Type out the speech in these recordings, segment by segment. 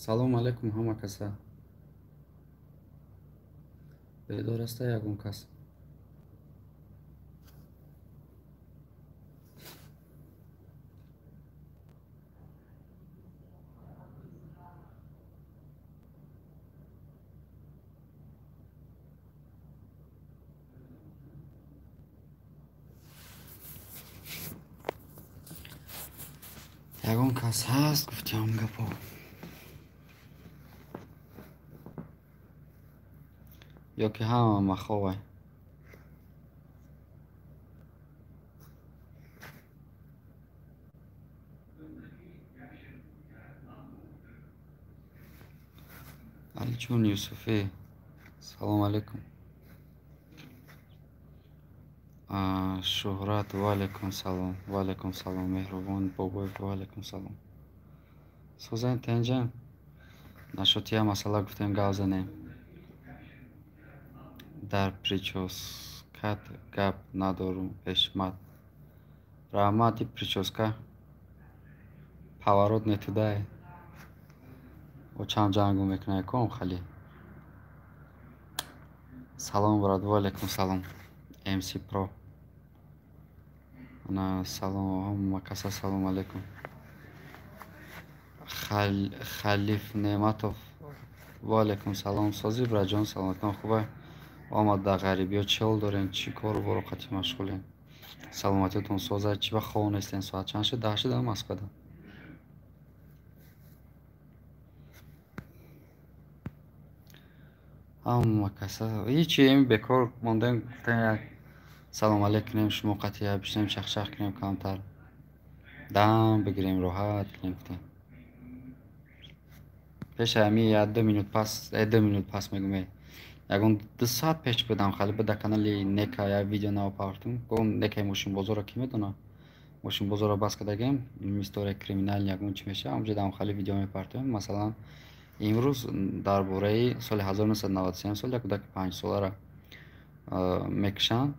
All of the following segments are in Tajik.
Салом алейкум ҳама каса. Бедор аста ягон кас? Ягон кас ҳаст, гуфтиам гапо. Ё ки ҳама маховай? Алиҷон Юсуфӣ, салом алейкум. Шуҳрат, ва алейкум салом, ва алейкум салом. Меҳрубон Бобоев, ва алейкум салом. Созан тенҷан? Нашуд я масъала гуфтем гап занем. Дар прическат гап надорум, ҳешмат. Раҳмат, и прическа поворот не туда. Очам ҷангу мекунад ком хали. Салом брат, ва алейкум салом. MC Pro. Ана салом ҳама каса, салом алейкум. Халиф Неъматов, ва алейкум салом. Сози братҷон, саломатон хубай? Омад дар ғарибиё чӣ ҳол дорем? Чӣ кору боро қатъи машғулем? Саломатиётон соза, чӣ вақт хоб нестем? Соат чанд шуд? 10 шуда Москвада. Ҳама каса ҳичи эми бекор мондем, гуфтем як салом алейк кунем, шумо қатъия бишинем, чахчах кунем, камтар дам бигирем, роҳат кунем, гуфтем. Пеша ҳами як ду минут пас, ду минут пас мегӯм, ягон 2 соат пеш будам, хали ба канали Нека як видео нав партум. Гом Некаи мошинбозорро ки медонам? Мошинбозорро бас кардагем, история криминал ягон чӣ меша, онҷо дам хали видео мепартоем. Масалан, имрӯз дар бораи соли 1993 сол як кӯдаки 5 соларо мекушанд,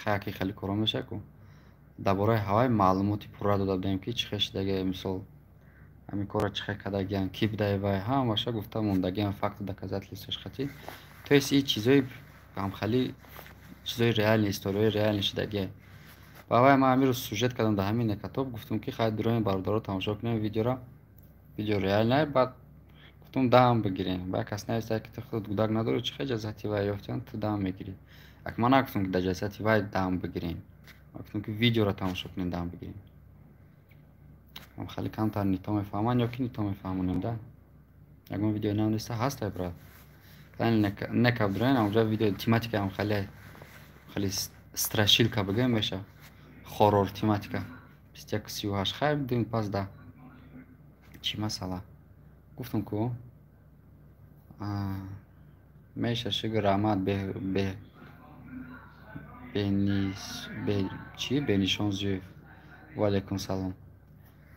хаяки хеле коро меша ку. Дар бораи ҳавай маълумоти пурра дода будем, ки чӣ хел шидаги, мисол ҳамин корро чӣ хел кардагиан, ки будаи вай, ҳамаша гуфта мондагиам, факту доказательствош қатӣ. То есть и чизои ҳамхали чизои реальни, историяи реальни шидагие. Ба вай ман ҳамин рӯз сюжет кардам дар ҳамин Некатоп, гуфтум ки хай дуроем бародаро тамошо кунем видеоро. Видео реальное, баъд гуфтум дам бигирем. Ба кас нависта ки ту худ гудак надорӣ, чӣ хел ҷасати вай ёфтиан, ту дам мегирӣ. Ак ман нагуфтум ки дар ҷасати вай дам бигирем. Ман гуфтум ки видеоро тамошо кунем, дам бигирем. Ҳамхали камтар нито мефаҳманд ё ки нито мефаҳмонем да. Ягон видеои нав неста ҳаст, брат. Нека дуроен, онҷо видео тематика ҳам хеле хеле страшилка бигӯем меша. Хоррор тематика. 21:38 хай дим пас да. Чӣ масъала? Гуфтум ку меша шугр раҳмат бе бенис бе чӣ Бенишон Зуев. Ва алейкум салом.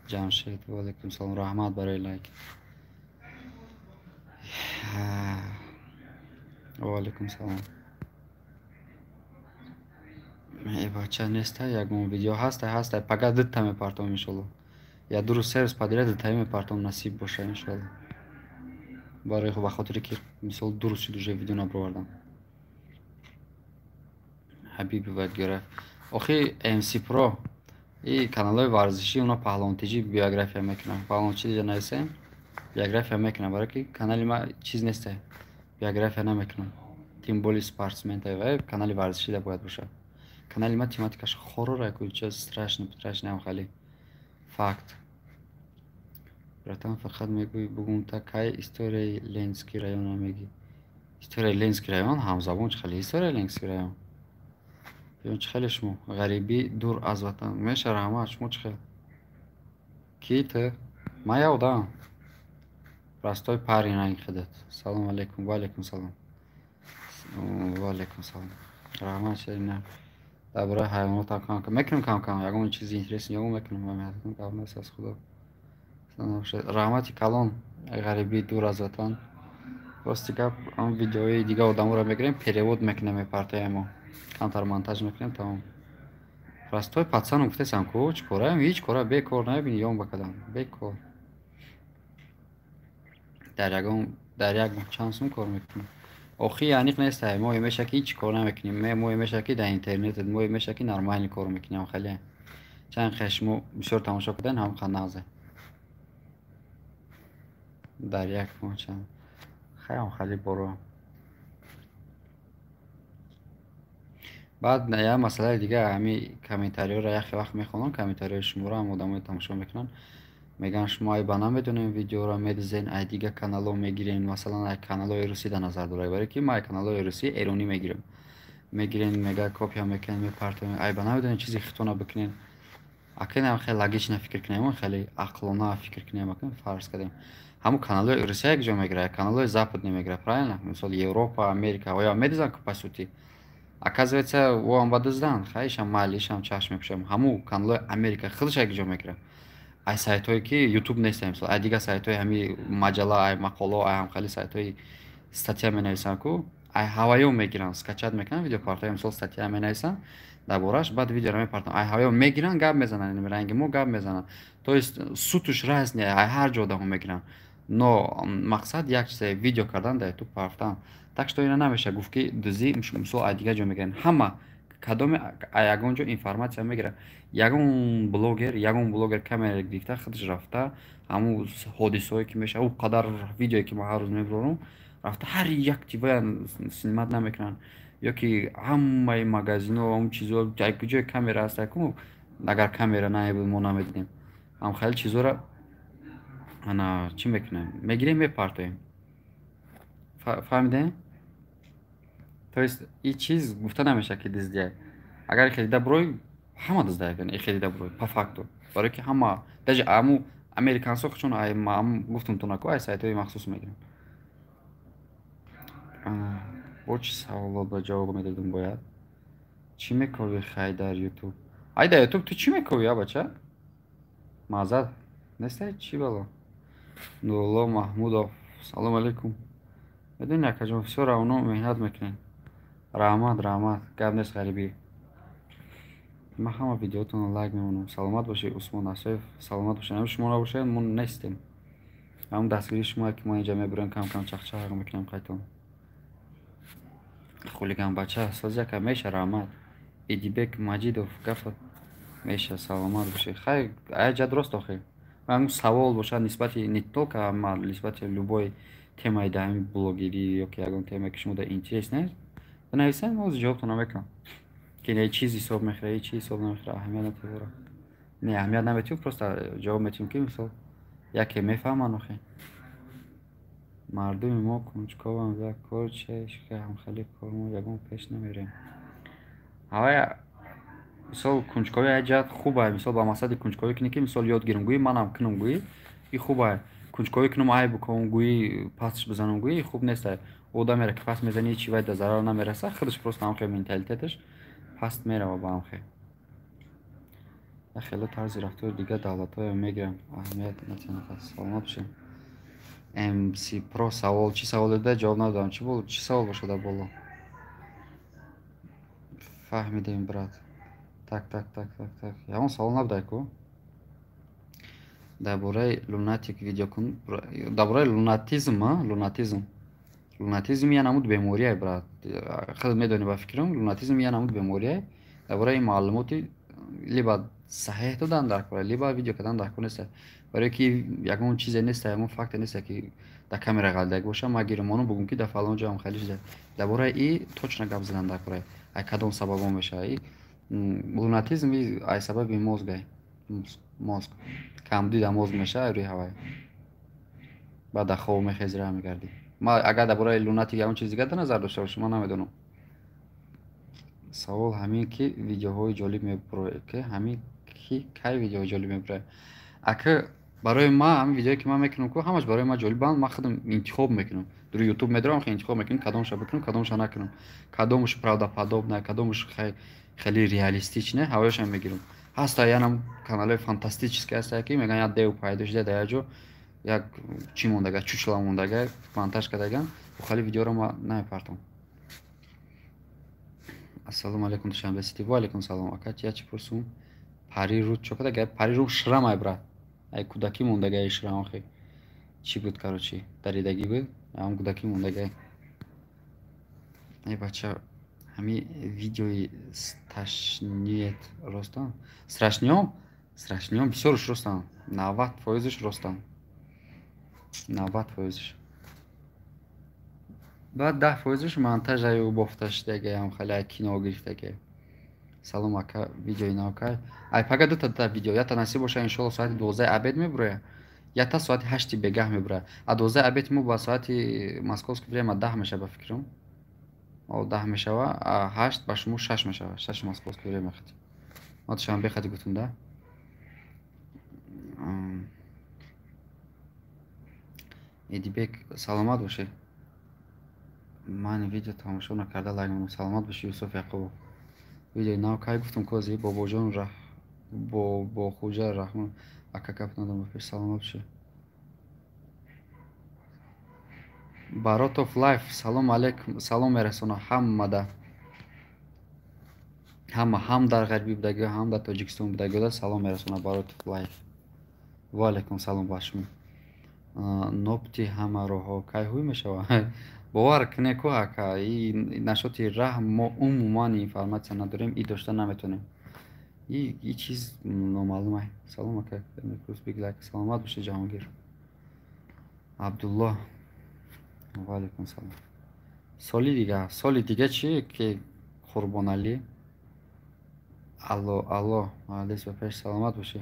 Ҷамшед, ва алейкум салом, раҳмат барои лайк. Ва алейкум салом. Э бача неста, ягон видео ҳаста, ҳаста. Пага дитта мепартом иншолло. Я ду рӯз се рӯз падира диттаи мепартом, насиб боша иншолло. Барои ба хотире ки мисол 2 рӯз шуд уже видео набаровардам. Ҳабиби Вагира. Охи MC Pro и каналҳои варзишӣ уна Паҳлавон ТЖ биография мекунанд. Паҳлавон ТЖ нависем, биография мекунанд, барои ки канали ма чиз неста. Биография намекунам. Тем более спортсмен ва канали варзишӣ да бояд бошад. Канали ма тематикаш хоррор, куча страшно, страшно ҳам хали. Факт. Братан, фақат мегӯй бугум та кай историяи Ленинский районро мегӣ. Историяи Ленинский район ҳамзабон чӣ хеле историяи Ленинский район. Ё чӣ хеле шумо ғарибӣ дур аз ватан. Меша раҳмат, шумо чӣ хел? Ки ту? Ман я одам. Простой парень ранг худат. Салом алейкум, ва алейкум салом. Ва алейкум салом. Раҳмат шерина. Дар бораи ҳайвонот ҳам кам кам мекунем, кам кам ягон чизи интересный ягон мекунем, ва меҳнат гап нест аз Худо. Раҳмати калон, ғарибӣ дур аз ватан. Рости гап, он видеои дига одаморо мегирем, перевод мекунем, мепартоем мо. Камтар монтаж мекунем, тамом. Простой пацану гуфтесам ку, чӣ кораем? Ҳеҷ кора, бекор набини, ён бакадам. Бекор. Дар ягон дар як моҳ чанд сум кор мекунӣ? Охи аниқ нест, моҳе меша, ки ҳеҷ кор намекунем, моҳе меша, ки дар интернет, моҳе меша, ки нормально кор мекунем. Хеле чанд қадр шумо бисёр тамошо кардем, ҳам қадр нағзе. Дар як моҳ чанд хайам хеле боро. Баъд як масъалаи дига, ҳами комментариёро яхе вақт мехонам, комментариҳои шуморо ҳам одамои тамошо мекунанд, мегӯянд, шумо айба намедонем, видеоро медизен, ай дига каналҳо мегирем, масалан, ай каналҳои русӣ дар назар дорад, барое ки ма ай каналҳои русӣ, эронӣ мегирем, мегирем, мега копия мекунем, мепартоем, айба намедонем, чизи хитона бикунем. Акинам хеле логично фикр кунем, хеле ақлона фикр кунем. Акин фарз кардем, ҳамун каналҳои Русия як ҷо мегирад, каналҳои западный мегирад, правильно? Мисол, Европа, Америка, оя медизанд, по сути, оказывается, воам ба дузданд, хайшам майли, ишам чашм мепӯшам. Ҳамун каналҳои Америка худаш як ҷо мегирад, ай сайтҳое ки Ютуб нестам, мисол, ай дигар сайтҳои, ҳами маҷалла, ай мақолао, ай ҳамхели сайтҳои статья менависанд ку, ай ҳаваё мегиранд, скачать мекунанд, видео партоя, мисол, статья менависанд дар борааш, баъд видеоро мепартанд, ай ҳаваё мегиранд, гап мезананд, ранги мо гап мезананд. То есть сутуш разный, ай ҳар ҷо одамо мегиранд, но мақсад як чизе, видео кардан, дар Ютуб партан. Так что ина намеша гуфт, ки дуздӣ, мисол, ай дигар ҷо мегиранд. Ҳама кадоме ягон ҷо информатсия мегирад. Ягон блогер камера гирифта, худаш рафта, ҳамун ҳодисаҳое ки мешавад, ӯ қадар видеое ки ман ҳар рӯз мебарорам, рафта ҳар як чивая снимать намекунанд, ё ки ҳамаи магазино, ҳамун чизо, куҷое камера ҳаст ку, агар камера намебуд, мо намедидем. Ҳам хеле чизоро ана чӣ мекунем, мегирем, мепартоем. Фаҳмидем? То есть и чиз гуфта намешавад, ки дуздия. Агар ихе дида бурой, ҳама дуздая, ихе дида бурой, по факту, барое ки ҳама, даже аму американсо худшон, гуфтум тунаку, ай сайтҳои махсус мегирам. Бо чӣ саволот ба ҷавоб медодум бояд? Чӣ мековӣ, хай, дар Ютуб? Ай, дар Ютуб ту чӣ мековӣ, а бача? Маъзат нестай, чӣ бало? Нурулло Маҳмудов, салому алайкум. Медони, акаҷон, всё равно меҳнат мекунем. Раҳмат, раҳмат, гап нест, ғарибӣ. Ман ҳама видеотонро лайк мемонам. Саломат бошед, Усмон Асоев, саломат бошед. Ҳам шумо набошед, мо нестем. Ҳам дастгирии шумо, ки мо инҷа мебурем, кам кам чахчах мекунем қайтон. Хулиган бача, соз яка меша, раҳмат. Идибек Маҷидов, гапа меша, саломат бошед. Хай, аяҷа рост охи. Ман савол бошад нисбати не только ма, нисбати любой темаи дар ҳамин блогерӣ ё ки ягон темае, ки шумо дар интерес нест, бинависед, мо ҷавобтонро мекунам. Ки не чиз ҳисоб мехӯра, чи ҳисоб намехӯра, аҳамият нативора. Не, аҳамият наметиҳем, просто ҷавоб метиҳем, ки мисол яке мефаҳманд охи. Мардуми мо кунҷкованд ва кор чеш, ки ҳамхели кор мо ягон пеш намерем. Ҳавая, мисол, кунҷковӣ як ҷиҳат хуб ай, мисол, ба мақсади кунҷковӣ кунӣ, ки мисол ёд гирам гӯӣ, манам кунам гӯӣ, и хуб ай. Кунҷковӣ кунам, ай бикунам гӯӣ, пастш бизанам гӯӣ, хуб нест ай. Одамеро ки паст мезанӣ, ҳечи вай да зарар намераса, худаш просто ҳамхел менталитеташ паст мерава ба ҳамхел. Як хело тарзи рафтори дигар давлатҳоя мегирам, аҳамият натиҳанд. Саломат бошед. МС Про, савол, чӣ саволе дода, ҷавоб надодам. Чӣ чӣ савол бошад боло? Фаҳмидем, брат. Так, так, так, так, так. Ягон савол набудай ку? Дар бораи лунатик видео кун. Дар бораи лунатизм, лунатизм. Лунатизм я намуд беморие, брат. Худат медонӣ, ба фикрам, лунатизм я намуд беморие. Дар бораи ин маълумоти либо саҳеҳ додан дар кора, либо видео кардан дар кор нест. Барое ки ягон чизе нест, ягон факте нест, ки дар камера ғалидаг боша, ман гирмонам бугум, ки дар фалон ҷо ҳам хеле чизе. Дар бораи и точно гап задан дар кора. Ай кадом сабабо мешавад? И лунатизм ай сабаби мозг ай. Мозг. Камбуди дар мозг мешавад рӯи ҳавай. Баъд дар хоб мехези, раҳ мегардӣ. Ма агар дар бораи лунатик ягон чиз дигар дар назар дошта бошам, ман намедонам. Савол ҳамин, ки видеоҳои ҷолиб мебурояд, ки ҳамин ки кай видеоҳои ҷолиб мебурояд? Ака, барои ман ҳамин видеое, ки ман мекунам ку, ҳамаш барои ман ҷолибанд, ман худам интихоб мекунам. Дури Ютуб медорам, интихоб мекунам, кадомша бикунам, кадомша накунам. Кадомаш правдоподобно, кадомаш хеле реалистичне, ҳавояшам мегирам. Ҳаста янам каналҳои фантастический ҳаста, ки мегӯянд, як дев пайдо шуда дар як ҷо, як чӣ мондага, чучела мондага, монтаж кардаган, хеле видеоро ман намепартам. Ассалому алайкум, Душанбе Сити. Ва алайкум салом. Ака, я чӣ пурсум? Пари рӯ чо када? Пари рӯ шрам ай, брат. Ай кӯдакӣ мондага ай шрам охи. Чӣ буд, короче, даридагӣ буд, ҳам кӯдакӣ мондагай. Эй бача, ҳами видеои сташниет ростан? Страшниём? Страшниём бисёрш ростан, 90 фоизш ростан, 90 фоизш. Баъд 10 фоизш монтажаю бофта шудагаям, хеле кино гирифтагай. Салом, ака, видеои нав кай? Ай пага дута дута видео, ята насиб боша, иншолло, соати 12 обед мебуроя, ята соати 8 бегаҳ мебуроя. А 12 обед мо ба соати московский время 10 мешава, ба фикрам. О, 10 мешава, а 8 ба шумо 6 мешава, 6 московский время хати. Ма душанбе хати гуфтум да. Эдибек, саломат бошед. Ман видео тамошо накарда лайк мекунам. Саломат бошед, Юсуф Яқубов. Видеои нав кай гуфтум кози бобоҷон Бобохуҷа Раҳмон ака, гап надорам, ба пеш, саломат бошед. Баротов Лайф, салом алейкум, салом мерасона ҳамада. Ҳама ҳам дар ғарбӣ будагиҳо, ҳам дар Тоҷикистон будагиҳо салом мерасона Баротов Лайф. Ва алайкум салом ба шумо. Нопти ҳама роҳҳо кай ҳуй мешавад? Бовар кунед ку, ака, и нашоти раҳм мо умуман информатсия надорем, и дошта наметонем. И чиз номаълум. Салом, ака, саломат бошед, Ҷаҳонгир. Абдуллоҳ, ва алайкум салом. Соли дига, соли дига чи ки Қурбоналӣ? Алло, алло, молодец, ба пеш, саломат бошед.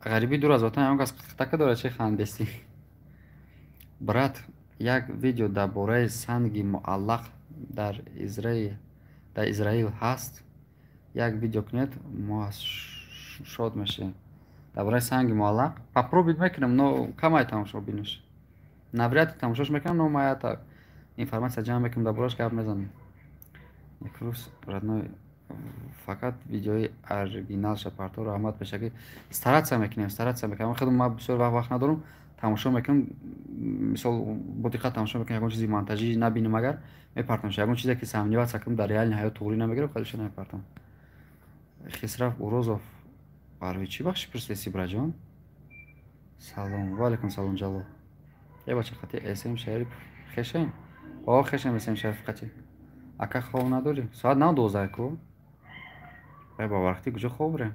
Ғарибӣ дур аз ватан ягон кас қитака дорад, чи хандестӣ? Брат, як видео дар бораи санги муаллақ дар Израил ҳаст? Як видео кунед, мо аз шод мешавем. Дар бораи санги муаллақ попробовать мекунам, но камай тамошо биниш. Навряд ли тамошош мекунам, но ма ята информатсия ҷамъ мекунам, дар борааш гап мезанам. Некрус родной, фақат видеои оригиналша парто, раҳмат пешакӣ. Стараться мекунем, стараться мекунем. Худам ма бисёр вақт надорам, тамошо мекунам, мисол, бо диққат тамошо мекунам, ягон чизи монтажӣ набинам, агар мепартам, ягон чизе ки сомневаться кунам, дар реальный ҳаёт туғрӣ намегирам, хелеша намепартам. Хисрав Урозов, барои чӣ бахши пурсидеси, браҷон? Салом, ва алайкум салом, Ҷалол. Е бача, қати СМ Шариф хешем? О, хешем СМ Шариф қати. Ака, хоб надорӣ? Соат нав 12 ку. Ба вақти куҷо хоб бурем?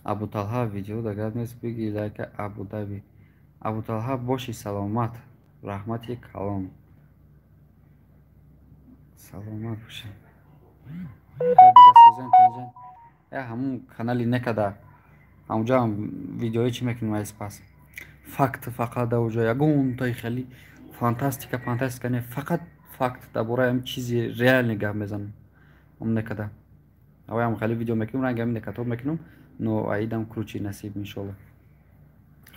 Абуталҳа, видео да гап нест, биги лайка Абудаби. Абуталҳа, боши саломат, раҳмати калон. Саломат бошед. Дига созем танҷан. Э ҳамун канали некада. Ҳамунҷо ҳам видеои чӣ мекунем айс пас. Факт фақат дар уҷо, ягонтаи хеле фантастика, фантастика не, фақат факт, дар бораи ҳамин чизи реальный гап мезанам. Ҳамун некада. Аваям хеле видео мекунем, ранги ҳамин некатоб мекунем, но аидам круче насиб, иншолло.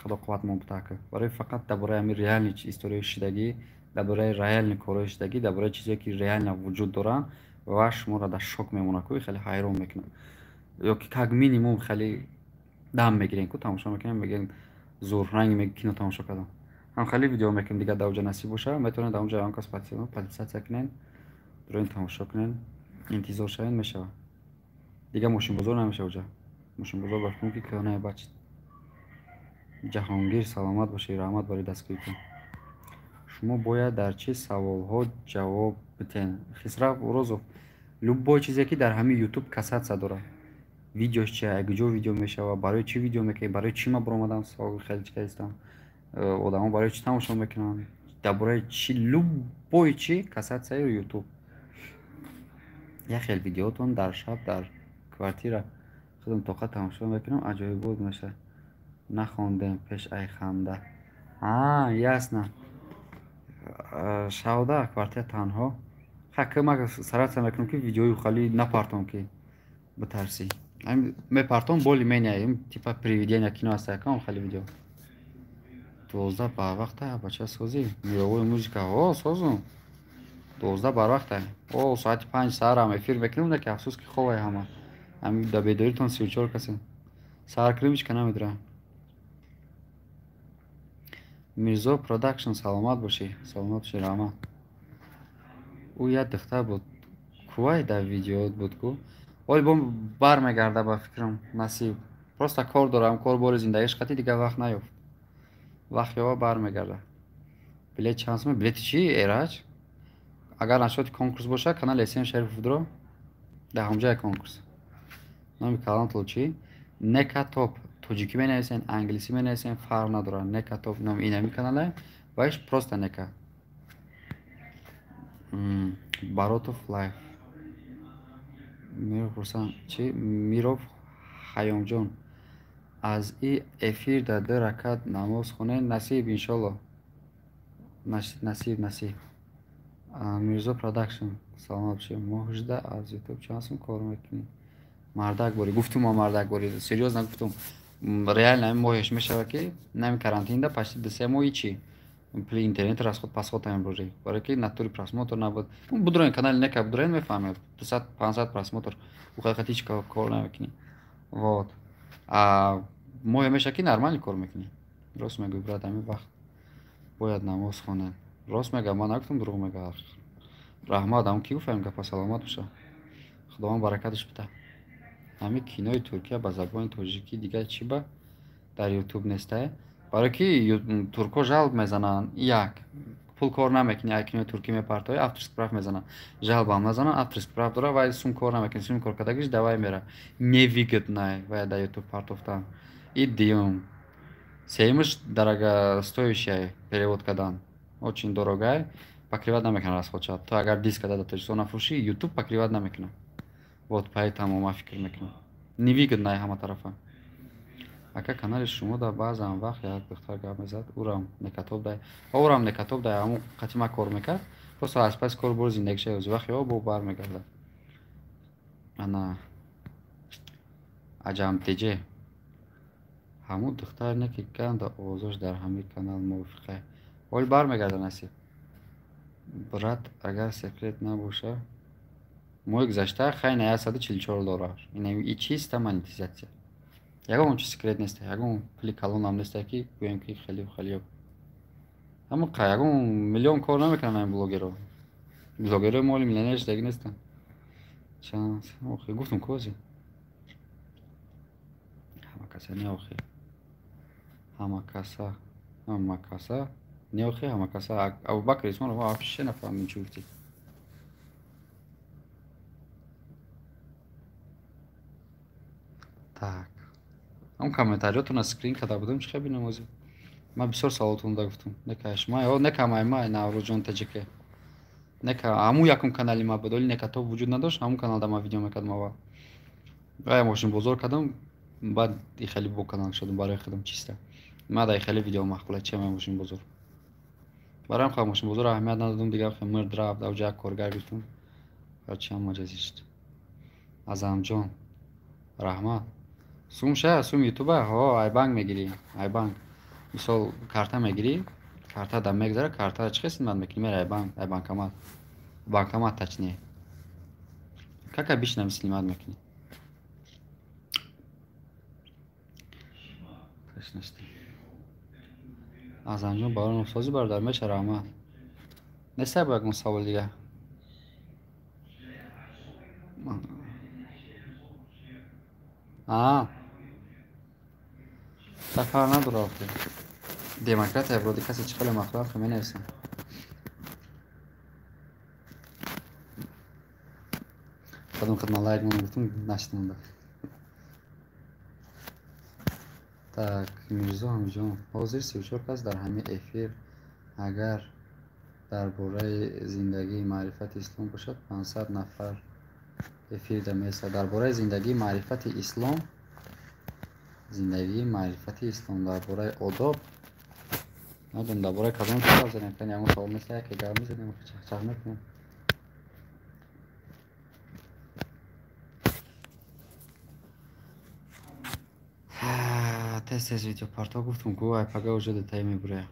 Худо қувватмон бутака. Барои фақат дар бораи ҳамин реальный историяи шидагӣ, дар бораи реальный корҳои шидагӣ, дар бораи чизое ки реально вуҷуд доранд ва шуморо дар шок мемонад ку, хеле ҳайрон мекунад. Ё ки как минимум хеле дам мегирем ку, тамошо мекунем, мегӯем зур, ранги меги кино тамошо кардам. Ҳам хеле видео мекунем, дигар дар уҷа насиб боша, метавонед дар унҷа ягон кас подписаться кунед, дуроин тамошо кунед, интизор шавед, мешавад. Дигар мошинбозор намешава уҷа. Мошинбозор ба фикрам ки кӯҳнаи бачи. Ҷаҳонгир, саломат бошед, раҳмат барои дастгиритон. Шумо бояд дар чӣ саволҳо ҷавоб битен? Хисрав Урозов, любой чизе ки дар ҳамин YouTube касаться дорад. Видеош чи, куҷо видео мешавад, барои чӣ видео мекунед, барои чӣ ман баромадам, савол хеле чӣ кардистам. Одамо барои чӣ тамошо мекунанд, дар бораи чӣ, любой чӣ касатсияи YouTube. Як хел видеотон дар шаб дар квартира худам тоқат тамошо мекунам, аҷоибот мешавад. Нахондем пеш ай ханда. А, ясно. Шавда квартира танҳо. Ха, ман стараться мекунам ки видеои хали напартом ки битарсӣ. Мепартом более-менее, типа привидения кино аст, якам хали видео. 12 барвақта, бача, созӣ? Мировой музыка, о, созум. 12 барвақта. О, соати 5 саҳарам эфир мекунем, не ки афсӯс ки хобай ҳама. Ҳамин дар бедоритон 34 касе. Саҳар кунем, ҳеч ка намедурам. Мирзо Продакшн, саломат бошӣ, саломат бошӣ, раҳмат. Ӯ як духтар буд. Кувай дар видеоот буд ку? Оли бо бармегарда ба фикрам, насиб. Просто кор дорам, кор бори зиндагиш қати дигар вақт наёфт. Вақт ёва бармегарда. Билет чанд сум? Билети чӣ, Эраҷ? Агар нашоти конкурс боша, канали СМ Шарифов дро дар ҳамҷоя конкурс. Номи каналтон чӣ? Нека Топ. Тоҷикӣ менависен, англисӣ менависен, фарқ надорад. Нека Топ номи инами канале, вайш просто Нека. Баротов Лайф. Миров Хурсанд чӣ? Миров Ҳаёмҷон. Аз и эфир дар 2 ракат намоз хонед, насиб иншолло. Насиб, насиб. Мирзо Продакшн. Саломат бошед. Мо 18 аз YouTube чанд сум кор мекунем? Мардак борӣ. Гуфтум ма мардак борӣ. Серьёзно гуфтум. Реально ҳамин моҳеш мешавад ки нами карантинда почти 2-3 моҳи чӣ? Пули интернет расход пасход ҳамин бурӣ. Барои ки натури просмотр набуд. Будроин канали Нека будроин мефаҳмед. 200-500 просмотр. У ҳақиқат ҳеҷ кор намекунӣ. Вот. А моҳе мешавад ки нормально кор мекунӣ. Рост мегӯй, брат, ҳамин вақт бояд намоз хонем. Рост мегӯям, ман нагуфтам дурӯғ мегӯям. Раҳмат, ҳам ки гуфтам гапа, саломат боша. Худованд баракаташ бида. Ҳамин кинои Туркия ба забони тоҷикӣ дигар чӣ ба дар YouTube нестае? Барои ки туркҳо жалб мезананд, як пул кор намекунӣ, як кинои туркӣ мепартоӣ, авторский прав мезананд. Жалбам назананд, авторский прав дора, вай сум кор намекунӣ, сум кор кардагиш давай мера. Невыгодно вай дар YouTube партофтан. И дуюм. Сеюмаш дорогостоящая перевод кардан. Очень дорогая, покрывать намекунад расходша. То агар диск карда дар Тоҷикистон нафурӯшӣ, YouTube покрывать намекунад. Вот поэтому ман фикр мекунам. Невыгодно ҳама тарафа. Ака канали шумо дар баъзан вақт як духтар гап мезад, урам Некатоб дай. Урам Некатоб дай, ҳамун қати ман кор мекард. Просто аз паси кор бори зиндагиша ёз вақт ё бо бармегардад. Ана Аҷам ТЖ. Ҳамун духтар не ки ганда овозош дар ҳамин канал мувофиқа. Ҳол бармегардад насиб. Брат, агар секрет набоша, моҳи гузашта хайна 144 доллар. Ин и чиста монетизатсия. Ягон чи секрет нест, ягон пули калонам нест, ки гӯем ки хеле хеле. Ҳамон ягон миллион кор намекунанд ҳамин блогерҳо. Блогерҳои моли миллионер шудаги нестанд. Чанд охи гуфтум кози. Ҳама каса не охи. Ҳама каса, ҳама каса не охи, ҳама каса. Абубакр Исмонов вообще нафаҳмидем чӣ гуфтӣ. Так. Ҳам комментариётонро скрин карда будем, чӣ хел бинем озӣ? Ман бисёр саволотон да гуфтум. Нека шумо, ё нека май май Наврӯзҷон ТЖК. Нека ҳамун якум канали ма буд, оли нека то вуҷуд надошт, ҳамун каналда ман видео мекардам аввал. Вай мошин бозор кардам, баъд и хеле бо канал шудам барои худам чиста. Ман дар хеле видео маъқула че ман мошин бозор. Барои ҳам мошин бозор аҳамият надодам, дигар хел мирд рафт, авҷа як коргар гирифтам. Ҳарчи ҳам маҷазӣ шуд. Азамҷон, раҳмат. Сум ша, сум ютуба, ҳо, айбанк мегирӣ, айбанк. Мисол карта мегирӣ, карта да мегзара, карта чӣ хисмат мекунӣ? Мера айбанк, айбанкомат. Банкомат точнее. Как обычно снимать мекунӣ. Точности. Азамҷон баронов сози бародар меша, раҳмат. Нестай бо ягон савол дигар? Сафар надора охи. Демократия броди касе чӣ хеле махлуқ хе менависам. Кадом хидмат лайк мон гуфтум наштам. Так, Мирзо Ҳамиҷон, ҳозир 34 кас дар ҳамин эфир. Агар дар бораи зиндагии маърифати ислом бошад, 500 нафар эфирда месад. Дар бораи зиндагии маърифати ислом, зиндагии маърифати ислом, дар бораи одоб, надонам дар бораи кадом чиз гап занем, кани ягон савол нест, яке гап мезанем, чахчах мекунем. Тез тез видеопарто гуфтум, ку ай пага уже детаи мебуря.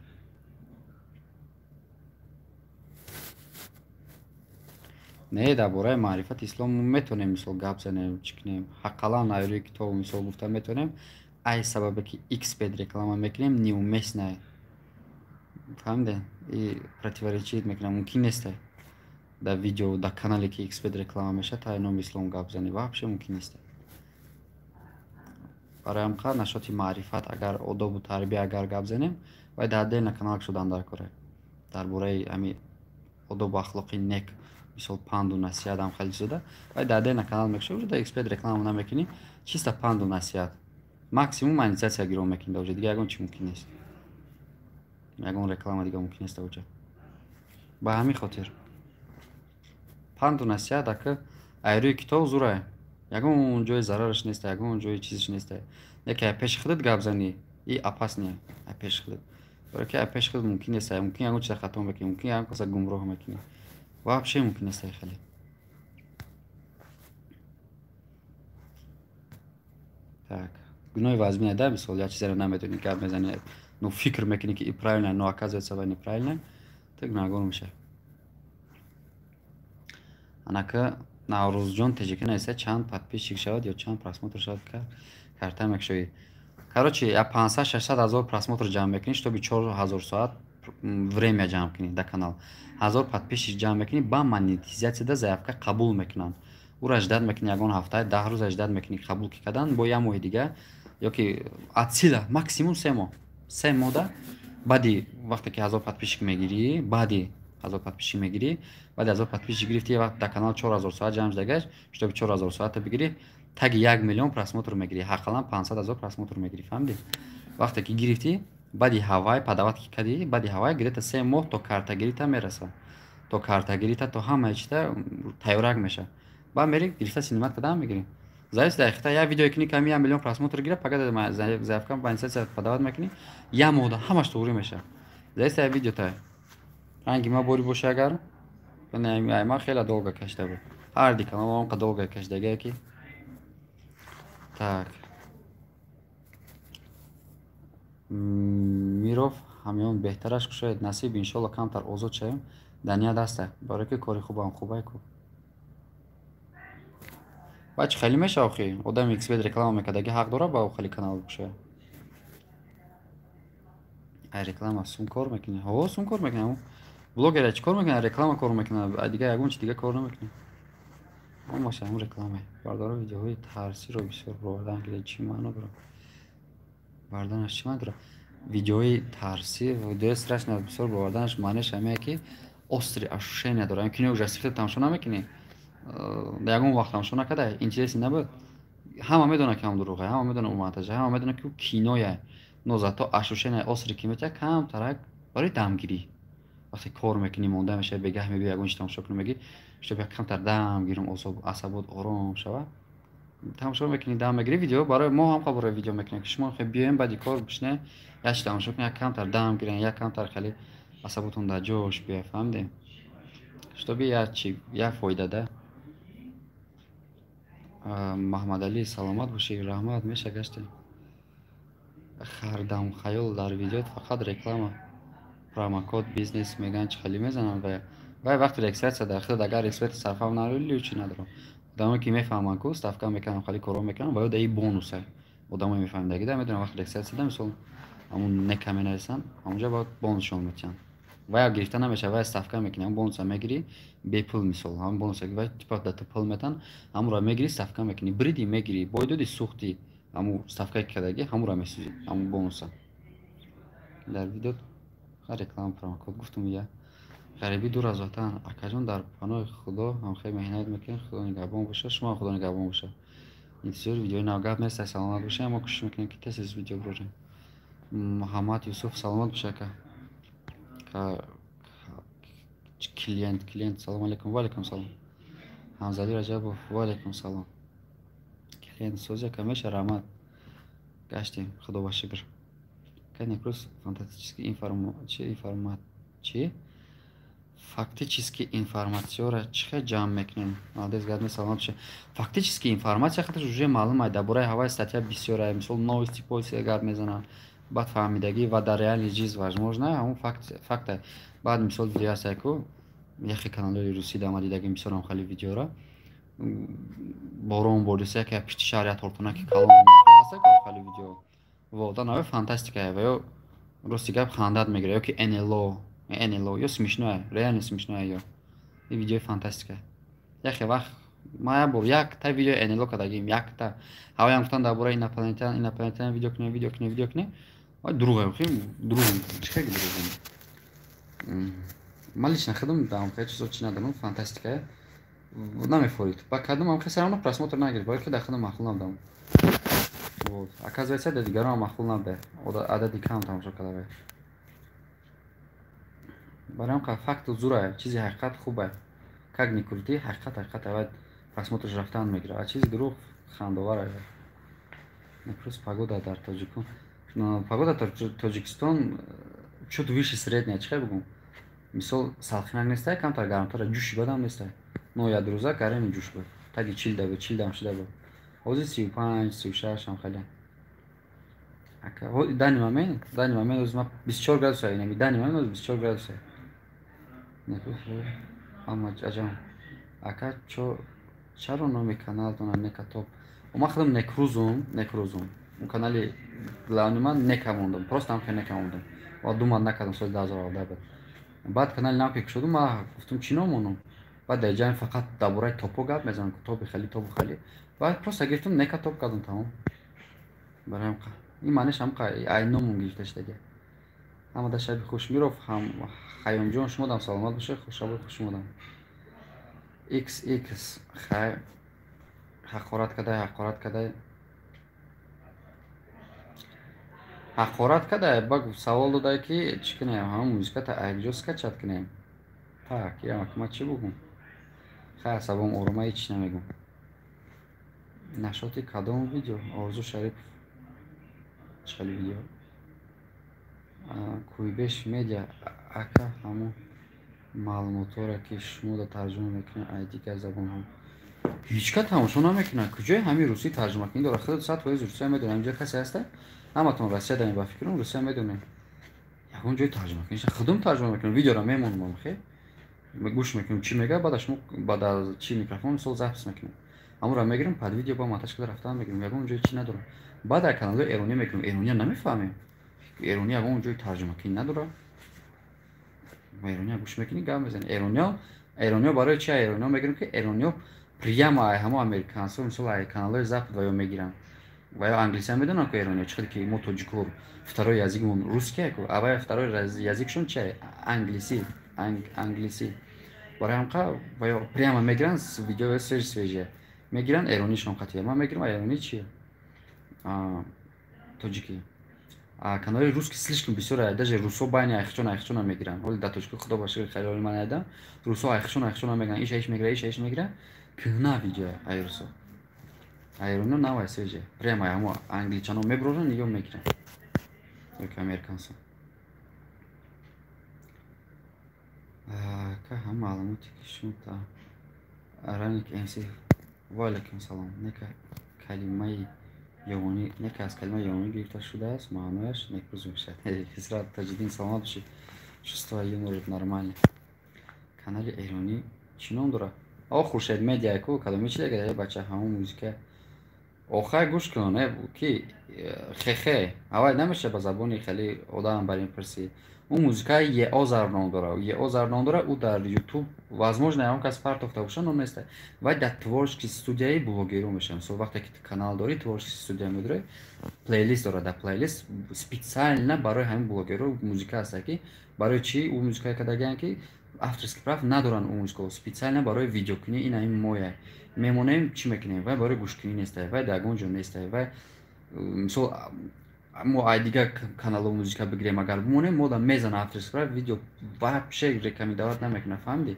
Не, дар бораи маърифати ислом метавонем мисол гап занем, чӣ кунем. Ҳаққалан айрӯи китобу мисол гуфта метавонем. Ай сабабе ки xbet реклама мекунем, неуместно. Фаҳмидем? И противоречит мекунам, мумкин нест дар видео, дар канале ки xbet реклама мешавад, тай номи ислом гап занӣ, вообще мумкин нест. Барои ҳамқа нашоти маърифат, агар одобу тарбия агар гап занем, вай дар отдельно канал шудан дар кора. Дар бораи ҳами одобу ахлоқи нек, мисол панду насиҳат ҳам хеле чизода, вай дар отдельно канал мекушоӣ, уже дар Xbet реклама намекунӣ, чисто панду насиҳат. Максимум монетизатсия гирон мекунӣ дар уҷа, дига ягон чи мумкин нест. Ягон реклама дига мумкин нест дар уҷа. Ба ҳамин хотир панду насиҳат ака айрӯи китоб зурай. Ягон ҷои зарараш нест, ягон ҷои чизиш нест. Яке ай пеши худат гап занӣ, и опасный ай пеши худат. Барои ки ай пеши худат мумкин нест, мумкин ягон чиза хато мекунӣ, мумкин ягон каса гумроҳ мекунӣ. Вообще мумкин нест ай хеле. Так, гуноҳи вазмина да, мисол як чизеро намедонӣ, гап мезанӣ, но фикр мекунӣ ки и правильно, но оказывается ва неправильно, ту гунаҳгор мешавӣ. Анака Наврӯзҷон Теҷикӣ нависта чанд подписчик шавад ё чанд просмотр шавад карта мекушоӣ. Короче, я 500-600 ҳазор просмотр ҷамъ мекунӣ, чтобы 4000 соат время ҷамъ кунӣ дар канал. 1000 подписчик ҷамъ мекунӣ, ба монетизатсияда заявка қабул мекунанд. Ура ждать мекунӣ ягон ҳафта, 10 рӯза ждать мекунӣ қабул ки кардан, бо як моҳи дига ёки от сила максимум 3 моҳ. 3 моҳда баъди вақте ки 1000 подписчик мегирӣ, баъди 1000 подписчик мегирӣ, баъди 1000 подписчик гирифтӣ, вақт дар канал 4000 соат ҷамъ шудагаш, чтобы 4000 соата бигирӣ, таги 1 миллион просмотр мегирӣ, ҳаққалан 500 ҳазор просмотр мегирӣ, фаҳмидӣ? Вақте ки гирифтӣ, баъди ҳавай подават ки кардӣ, баъди ҳавай где-то 3 моҳ то картагирита мераса. То картагирита, то ҳамаи чита тайёрак меша. Баъд мери гирифта синимат кардан мегирӣ. Зависит дар хита як видео кунӣ ками 1 миллион просмотр гира, пага заявка монетизатсия подават мекунӣ, як моҳда ҳамаш туғрӣ меша. Зависит як видео та. Ранги ма бори боша агар, ма хеле долго кашида буд. Ҳар ди канал онқа долго кашидагие ки. Так. Миров ҳамён беҳтараш кушоед, насиб иншолло камтар озод шавем. Дания даста, барои ки кори хубам хубай ку. Баъд чӣ хеле меша охи? Одами Xbet реклама мекардаги ҳақ дора ба хеле канал бикушояд. Ай реклама сум кор мекунӣ? Ҳо, сум кор мекунӣ. Блогер чӣ кор мекунад? Реклама кор мекунад, дига ягон чи дига кор намекунад. Ҳамаша ҳам реклама. Бардора видеоҳои тарсиро бисёр бовардан гиред, чӣ маъно дорад? Барданаш чӣ маъно дорад? Видеои тарси, видеои страшно бисёр боварданаш маънеш ҳамее ки острый ощущение дорад. Кинои ужастик тамошо намекунӣ? Ягон вақт тамошо накарда, интереси набуд. Ҳама медонад ки ҳам дурӯғе, ҳама медонад ӯ монтажа, ҳама медонад ки ӯ киноя. Но зато ощущение острый ки метиҳад камтарак барои дамгирӣ. Вақте кор мекунӣ, монда мешавӣ, бегаҳ мебиёӣ ягон чиз тамошо кунӣ, мегӣ, чтоб як камтар дам гирам, асабот ором шавад. Тамошо мекунӣ, дам мегирӣ видео, барои мо ҳам барои видео мекунем, ки шумо хе биёем баъди кор бишне, як чиз тамошо кунед, як камтар дам гирен, як камтар хеле асаботон дар ҷош биёяд, фаҳмидем? Чтобы як чи, як фоида да. Маҳмадалӣ саломат бошӣ, раҳмат, меша гаштем. Хардам хаёл дар видео фақат реклама, промокод бизнес меган чӣ хеле мезананд вай вақти регистратсия дар худ агар регистратсия сарфа нарӯи чӣ надорам. Одамое ки мефаҳманд ку ставка мекунанд, хеле корҳо мекунанд, ва ё даи бонуса. Одамое мефаҳмидаги да медонанд вақти регистратсия да мисол ҳамун нека менависанд, ҳамунҷо бояд бонусшон метиҳанд. Вай гирифта намешавад, вай ставка мекунӣ, ҳамун бонуса мегирӣ бепул мисол, ҳамун бонуса вай типа да ту пул метан, ҳамунро мегирӣ ставка мекунӣ, бриди мегирӣ, бой доди сӯхтӣ, ҳамун ставкае ки кардагӣ ҳамунро месӯзӣ, ҳамун бонуса. Дар видео реклама промокод гуфтум я. Ғарибӣ дур аз ватан. Акаҷон дар паноҳи Худо ҳамхел меҳнат мекунед, Худо нигаҳбон бошад, шумо Худо нигаҳбон бошад. Интизори видеои нав гап нест, саломат бошед, мо кӯшиш мекунем ки тез тез видео бирорем. Муҳаммад Юсуф саломат бошад ака. Клиент, клиент, салом алейкум, ва алейкум салом. Ҳамзалӣ Раҷабов, ва алейкум салом. Клиент сози ака меша, раҳмат. Гаштем, Худо ба шукр. Кани плюс фантастический чи? Фактически информатсияро чӣ хел ҷамъ мекунем? Молодец, гап саломат бошед. Фактически информатсия худаш уже маълум ай, дар бораи ҳаваи статья бисёр ай, мисол новости полиция гап мезананд, баъд фаҳмидагӣ ва дар реальный жизнь возможно ҳамун факт ай. Баъд мисол видео ҳаст ку яхе каналҳои русӣ дар ма дидагим бисёрам хеле видеора. Борон бордиса яке пишти шаҳр як тортонаки калон ҳаст ку хеле видео. Вода наве фантастика ва ё рости гап хандат мегирад, ё ки НЛО, НЛО ё смешное, реально смешное ё. Ин видеои фантастика. Яхе вақт Ман як бор якта видео НЛО кардагим, якта. Ҳаваям гуфтан дар бораи инопланетян, инопланетян видео кунем, видео кунем, видео кунем. Вай дурӯғ, дурӯғ, чӣ хел дурӯғ? Ман лично худам дар хел чизо чӣ надорам, фантастика намефорид. Ба кадом ам хел равно просмотр нагирифт, барои ки дар худам маъқул набудам. Вот. Оказывается, дар дигарон маъқул набуда. Адади кам тамошо карда. Барои ҳам факту зура, чизи ҳақиқат хубе. Как ни крути, ҳақиқат ҳақиқат аввал просмотрш рафтан мегирад. А чизи дурӯғ хандовар. Плюс погода дар Тоҷикон. Погода дар Тоҷикистон чуть выше средняя, чӣ хел бигӯм? Мисол, салқинак нестай, камтар гармтар, ҷӯши бадам нестай. Но як рӯза гарами ҷӯш буд. Таги 40 да буд, 40 дам шуда буд. Ҳозир 35, 36 ам хеле. Данный момент ҳозир ман 24 градус, инами данный момент ҳозир 24 градус. Ама аҷам. Ака, чо чаро номи каналтона Нека Топ? Ман худам Некрузум, Некрузум. Он канали главный ман Нека мондам, просто ҳам хел Нека мондам. Ва думат накардам, соли 2017 буд. Баъд канали нав ки кушодум, ман гуфтам, чӣ ном монам? Баъд дар ҷамъ фақат дар бораи топҳо гап мезанам, топи хали, топу хали. Баъд просто гирифтам, Нека Топ кардам, тамом. Барои ин маъниш ҳам ай номон гирифта шудаги. Ҳамада шаби хуш, Миров ҳам Хайёмҷон, шумодам саломат бошед, хушабои хуш омадам. XX хай ҳақорат кадай, ҳақорат кадай. Ҳақорат кадай, ба савол додай, ки чӣ кунем, ҳама музиката якҷо скачать кунем. Так, ямак ман чӣ бугум? Хай, асабом орома, ҳеч намегум. Нашоти кадом видео? Орзу Шарипов. Чӣ хели видео? Кӯйбеш медиа, ака, ҳамон маълумотҳоро, ки шумо да тарҷума мекунед ай дигар забонҳо. Ҳеҷ кас тамошо намекунад. Куҷои ҳамин русӣ тарҷума кунӣ дорад? Худат 100% русия медонед. Инҷо касе ҳаста? Ҳаматон Россия дарем, ба фикрам, русия медонед. Ягон ҷои тарҷума кунӣ. Худам тарҷума мекунам, видеоро мемонам, хе. Гӯш мекунем, чӣ мегӯяд, баъд шумо баъд аз чӣ микрофон мисол запись мекунем. Ҳамонро мегирем, под видео ба монтаж карда рафтан мегирем. Ягон ҷои чӣ надорам. Баъд дар каналҳои эронӣ мекунем. Эрония намефаҳмем. Эронӣ ягон ҷои тарҷумакунӣ надорад. Эрония гӯш мекунӣ, гап мезанӣ. Эрониё, эрониё барои чи эрониё мегирем, ки эрониё прямо ай ҳамо американсо, мисол, ай каналҳои Запад ва ё мегиранд. Ва ё англисия медонанд, ку эрониё, чӣ хел ки мо тоҷико второй языкмон русский ку, авай второй языкшон чи англисӣ, англисӣ. Барои ҳамқа ва ё прямо мегиранд, видеои свежий свежие мегиранд, эронишон қатъия. Ман мегирам эронӣ чи тоҷикӣ. Каналҳои русский слишком бисёр, даже русо байни айхчон айхчона мегиранд. Ҳоли дар тоҷико, худо ба шукр, хаёли ман надидам. Русо айхчон айхчона мегиранд, иш иш мегира, иш иш мегира. Кӯҳна видео ай русо. Айроно навай, свежие. Прямо ҳамо англичано мебуроранд, ё мегиранд. Ёки американсо. Ка ҳам маълумоте ки шумо та Араник МС, ва алайкум салом. Нека калимаи ёвонӣ, нека аз калимаи ёвонӣ гирифта шудааст, маънояш некрӯз мешавад. Хисрат Таҷиддин, саломат бошед. Чувство юмор нормальный. Канали эронӣ чӣ ном дорад? О, Хуршед медиа ку, кадоми чи дегар, бача, ҳамон музика. Охай, гӯш кун, ки хехе, авай намеша ба забони хеле одам бар ин пурсӣ. Ӯ музикаи Еозар ном дорад. Еозар ном дорад, ӯ дар YouTube, возможно, ягон кас партофта боша, ном неста. Вай дар творческий студияи блогеру мешавад. Мисол, вақте ки канал дорӣ, творческий студия медорӣ, плейлист дорад. Дар плейлист специально барои ҳамин блогеру музика ҳаста, ки барои чӣ ӯ музикае кардагианд, ки авторский прав надоранд ӯ музикаҳо. Специально барои видеокунӣ ин ҳамин моя. Мемонем, чӣ мекунем? Вай барои гӯшкунӣ неста, вай дар ягон ҷо неста. Вай, мисол, мо ай дигар каналҳо музика бигирем, агар бимонем, мо да мезана авторский прав, видео вообще рекомендовать намекунад, фаҳмидӣ?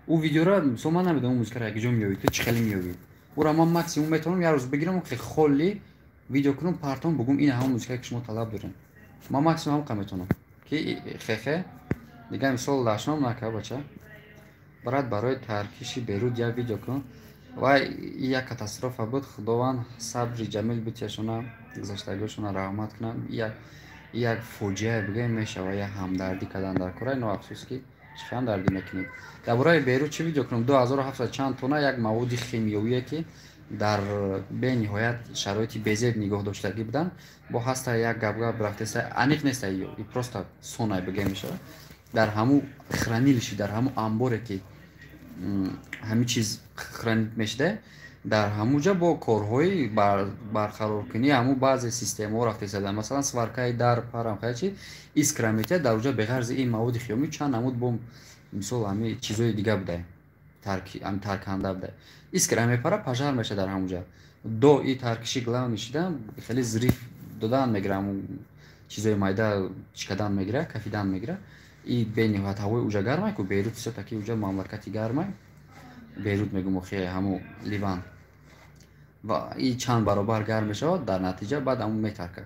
Ӯ видеоро, мисол, ман намедонам, музикаро як ҷо меёбӣ, ту чӣ хеле меёбӣ? Ӯро ман максимум метавонам як рӯз бигирам, хеле холли видео кунам, партом, бугум, ин ҳамон музикае, ки шумо талаб дорем. Ман максимум ҳамқа метавонам. Ки хехе, дигар мисол дашном нака, бача. Брат, барои таркиши Берут як видео кун. Вай як катастрофа буд, Худованд сабри ҷамил битияшона, гузаштагиҳошона раҳмат кунад. Як фоҷиае бигӯем мешава, як ҳамдардӣ кардан дар кора, но афсӯс, ки чӣ ҳамдардӣ мекунед. Дар бораи Берут чӣ видео кунам? 2700 чанд тонна як маводи химиёвие, ки дар бениҳоят шароити безеб нигоҳ доштагӣ буданд, бо ҳаста як гапгап рафтеса, аниқ неста, и просто сонай бигӯем мешава. Дар ҳамун хранилище, дар ҳамун амборе, ки ҳамин чиз хранить мешуда, дар ҳамуҷа бо корҳои барқароркунии ҳамун баъзе системаҳо рафта истода. Масалан, сваркаи дар парам чи искра метиҳад, дар уҷа беғарзи ин маводи химиёвӣ чанд намуд бо мисол ҳамин чизҳои дига буда, тарканда буда. Искра мепара, пожар мешавад дар ҳамуҷа. До и таркиши главный шида хеле взрыв додан мегира, ҳамун чизҳои майда чикадан мегира, кафидан мегира. И бениҳоят ҳавои уҷа гармай ку, Бейрут всё-таки уҷа мамлакати гармай. Бейрут мегум, охи ҳамун Ливан. Ва и чанд баробар гарм мешавад, дар натиҷа баъд ҳамун метаркад.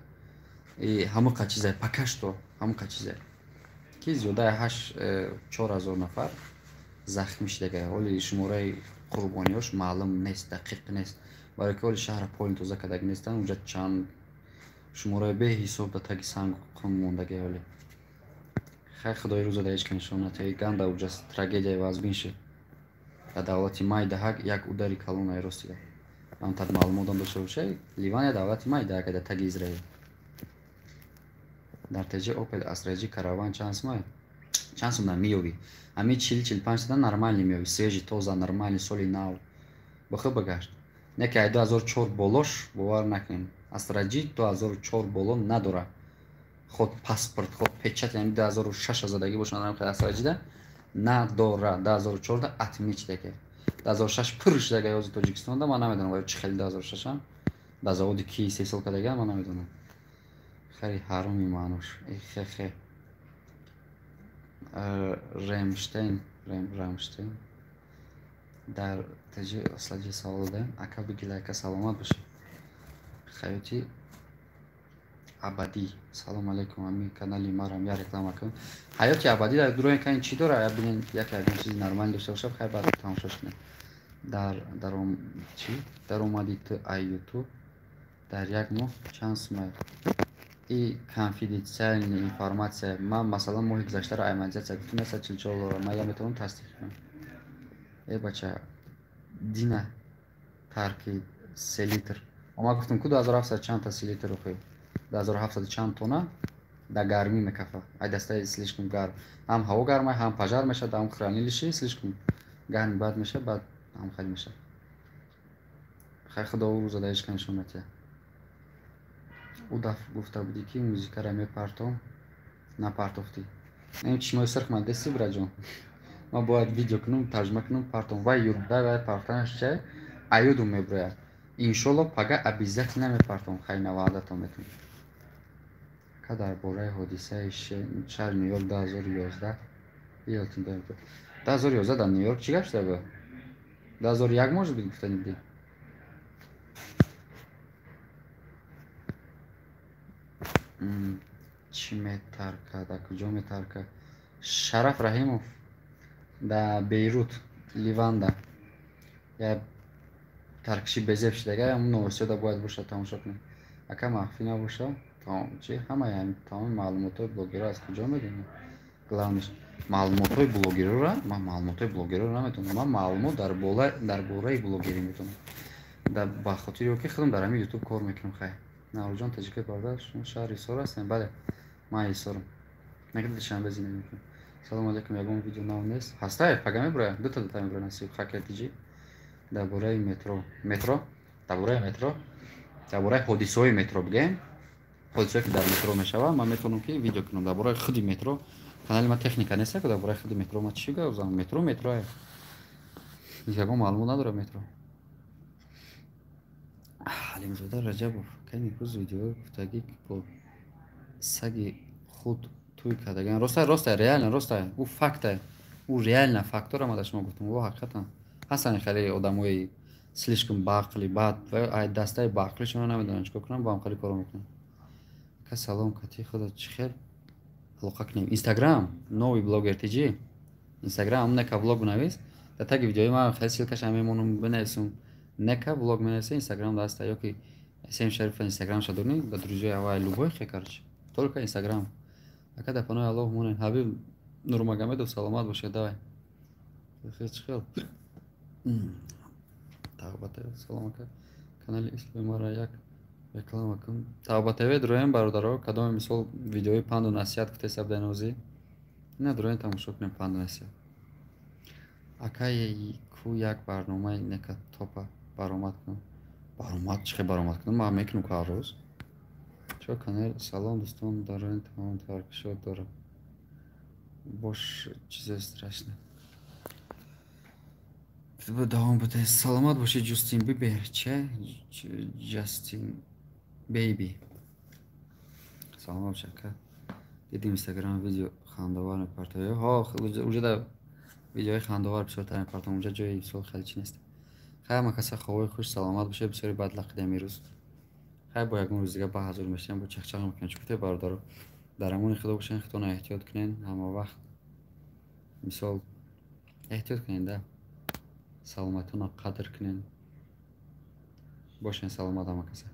И ҳамуқа чизе, пока что ҳамуқа чизе ки зиёдаи 8-4 ҳазор нафар захмӣ шудага. Ҳоли шумораи қурбониҳош маълум нест, дақиқ нест, барои ки ҳоли шаҳра полный тоза кардаги нестанд. Уҷа чанд шумораи беҳисоб дар таги сангу қум мондаги ҳоли. Хай, худои рӯза дар ҳеҷ ка нишон натиҳад. Ганда уҷа трагедияи вазбин шуд. Дар давлати майдаҳак як удари калон ростида. Ҳамтар маълумотам дошта бошед, Ливан як давлати майдаҳак дар таги Израил. Дар теҷи Опел Астра Ҷи Караван чанд сумай? Чанд сум меёбӣ? Ҳамин 40-45 сада нормальный меёбӣ, свежий, тоза, нормальный, соли нав. Бихӯ багашт. Не ки ай 2004 болош бовар накунем. Астра Ҷи 2004 боло надора. Хоть паспорт, хоть печать ами 2006 задагӣ бошад, Астра Ҷида надора. 2004 атмич даге. 2006 пур шудага ёзи Тоҷикистонда, ман намедонам вай чӣ хели 2006-ам. Дар заводи ки истеҳсол кардага, ман намедонам. Хари ҳароми маънош. Хе-хе. Ремштейн, Рамштейн. Дар теҷи Аслади савол додаем. Ака бигила, ака, саломат бошед. Хаёти абадӣ. Салом алейкум, ҳамин канали марам я реклама кун. Ҳаёти абадӣ дар дурои кани чӣ дора? Я бинен, яке ягон чизи нормалӣ дошта бошад, хай баъд тамошош кунем. Дар даром чӣ? Даромади ту ай Ютуб дар як моҳ чанд сумай? И конфиденциальная информация. Ман масалан моҳи гузаштаро ай монетизатсия гуфтам 144 доллар. Ман я метавонам тасдиқ кунам. Э бача, дина тарки селитр. Ма гуфтам ку 2700 чанд та селитр охи. 2700 чанд тона дар гармӣ мекафа. Ай дастаи слишком гарм. Ҳам ҳаво гармай, ҳам пожар мешавад, ҳам хранилище слишком гарми бад мешавад, баъд ҳам хеле мешавад. Хай, худо рӯза дар ҳеҷ ка нишон натиҳад. Ӯ дафъ гуфта будӣ, ки музикаро мепартом, напартофтӣ. Ин чишмои сирх ман дести, бираҷон. Ман бояд видео кунам, тарҷума кунам, партом. Вай юрда, вай партанаш чай аюдум меброяд. Иншолло пага обязательно мепартом, хай на ваъдатон метавонам. Ка дар бораи ҳодисаи шаҳри Нью-Йорк 2011 ёдатон дорем? 2011 дар Нью-Йорк чӣ гап шуда буд? 2001, может быть, гуфтани будӣ? Чӣ метарка, дар куҷо метарка? Шараф Раҳимов, дар Бейрут, Ливанда як таркиши безеб шудага, ҳамун новостиёда бояд бошад, тамошо кунед. Ака, махфӣ набошад, чи ҳамаи тамоми маълумотҳои блогерро аз куҷо медонӣ? Главныйш маълумотҳои блогерора, ман маълумотҳои блогерро наметонам. Ман маълумот дар бораи блогерӣ метонам. Ба хотири ки худам дар ҳамин Ютуб кор мекунам. Хай, Наврӯзҷон, таҷикои бародар, шумо шаҳри Ҳисор ҳастем? Бале, ман Ҳисорам. Наки Душанбе зиндагӣ мекунам. Салом алейкум, ягон видео нав нест? Ҳастай, пага меброяд, дута дута меброяд, насиб. Хакер тиҷи дар бораи метро. Метро? Дар бораи метро? Дар бораи ҳодисаҳои метро бигӯем. Ҳодисаҳое ки дар метро мешавад, ман метавонам ки видео кунам дар бораи худи метро. Канали ман техника нест, дар бораи худи метро ман чӣ гап? Метро метро. Ягон маълумот надорам метро. Ҳалимзода Раҷабов, кай имрӯз видеои гуфтагӣ бо саги худ тӯй кардаган. Ростай, ростай, реально ростай. Ӯ фактай. Ӯ реально фактора ма дар шумо гуфтам. Ӯ ҳақиқатан ҳастанд хеле одамои слишком баақли, баъд ай дастаи баақлишона намедонанд чикор кунанд, бо ҳам хеле коро мекунанд. Ака, салом, кати худо чӣ хел алоқа кунем? Инстаграм, новый блогер тиҷи. Инстаграм нека влог навис. Дар таги видеои ман хеле ссылкаша мемонам, бинависум. Нека влог менависа, Инстаграм даста ёки Сем Шариф Инстаграмша дорни, ба друзья авай любой хе, короче. Только Инстаграм. Ака, дар паноҳи Аллоҳ монем. Ҳабиб Нурмагомедов, саломат бошед, давай. Хел хел. Тавба ТВ, салом ака. Канали исломи мара як реклама кун. Тавба ТВ дуроем, бародаро, кадоме мисол видеои панду насиҳат гуфтеса бенозӣ. Ина дуроем, тамошо кунем панду насиҳат. Акай, ку як барномаи нека топа баромад кун. Баромад чӣ хел баромад кунам? Ман мекунам ку ҳар рӯз. Чо канал. Салом, дӯстон, дарони тамоми таркишот дорам. Бош, чизе страшно. Давом буде. Саломат бошӣ, Ҷустин Бибер. Че? Ҷастин Бейби. Саломат бош, ака. Дидим, Инстаграм видео хандовар мепартоӣ. Ҳо, уҷа да видеои хандовар бисёртар мепартом. Уҷа ҷои мисол хеле чӣ нест. Хай, ҳама каса ховои хуш, саломат бошед. Бисёри бад лақидем имрӯз. Хай, бо ягон рӯз дига ба ҳазур мешавем, бо чахчақ мекунем. Чӣ гуфте, бародаро? Дар амони Худо бошен, худтонро эҳтиёт кунен, ҳама вақт мисол эҳтиёт кунен да, саломатиёнро қадр кунен. Бошен саломат ҳама каса.